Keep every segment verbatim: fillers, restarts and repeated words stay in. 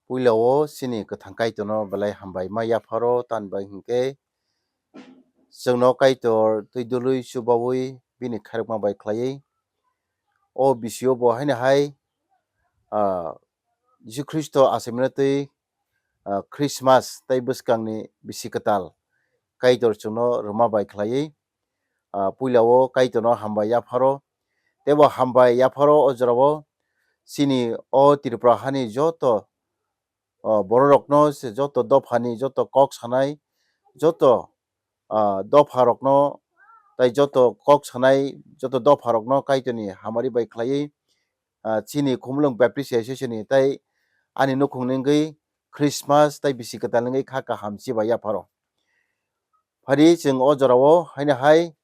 Puila o chini kwthang Kaitorno belai hambai ma yapharo, tamni bai hinkhe chwngno Kaitor twi dului chubaui bini khairokma bai khlaiwi o bisio bo haino hai, ah, Jisu Khristo achaimano twi, ah, Christmas tei bwskangni bisi kwtal Kaitor chwngno rwma bai khlaiwi, ah, puila o Kaitorno hambai yapharo. Tei bo hambai yapharo o jorao chini o Tripura hani joto, ah, bororokno se joto dophani joto kok sanai, joto, ah, dopharokno tai joto kok sanai, joto dopharokno Kaitorni hamari bai khlaiwi, ah, chini Khumulwng Baptist Association ni tai ani nukhungni wngwi Christmas tai bisi kwtal wngwi kha kaham chibai yapharo. Phadi chwng o jorao haino hai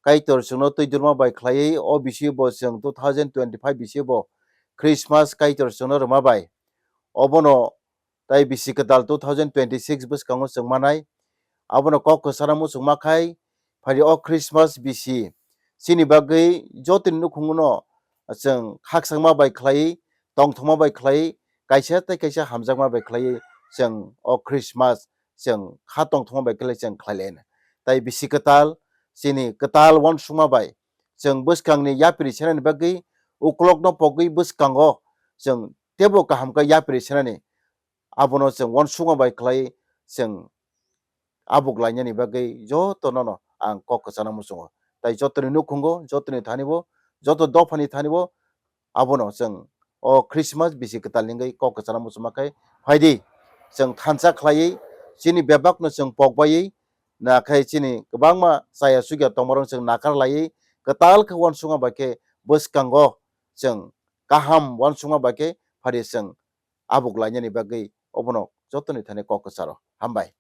Kaitor chwngno twi durma bai khlaiwi o bisio bo chwng two thousand twenty-five bisio bo Christmas Kaitor chwngno rwma bai obono tai bisi kwtal two thousand twenty-six bwskango chwng manai. Abono kok kwcharo muchung ma khai, phadi o Christmas bisi chini bagwi jotoni nukhungo no chwng khakchangma bai khlaiwi, tongthokma bai khlaiwi, kaisa tei kaisa hamjakma bai khlaiwi chwng o Christmas chwng kha tongthokma bai khlai chwng khlai lai. Tai bisi kwtal chini kwtal uansukma bai chwng bwskangni yapri senani bagwi ukulokno pogwi bwskango chwng teibo kaham khe yapri senani abono chwng uansukma bai khlai chwng abuk lainani bagwi jotono no ang kok kwchana muchungo. Tai jotoni nukhungo, jotoni thani bo, joto dophani thani bo abono chwng o Christmas bisi kwtal ni wngwi kok kwchana muchungma khe phaidi chwng thansa khlaiwi chini bebakno chwng pokbaiwi na khai chini kwbangma chaya chukya tongmarok chwng nakar laiwi kwtal khe uansukma bai khe bwskango chwng kaham uansukma bai khe phaidi chwng abuk lainani bagwi obono jotoni thani kok kwcharo. Hambai.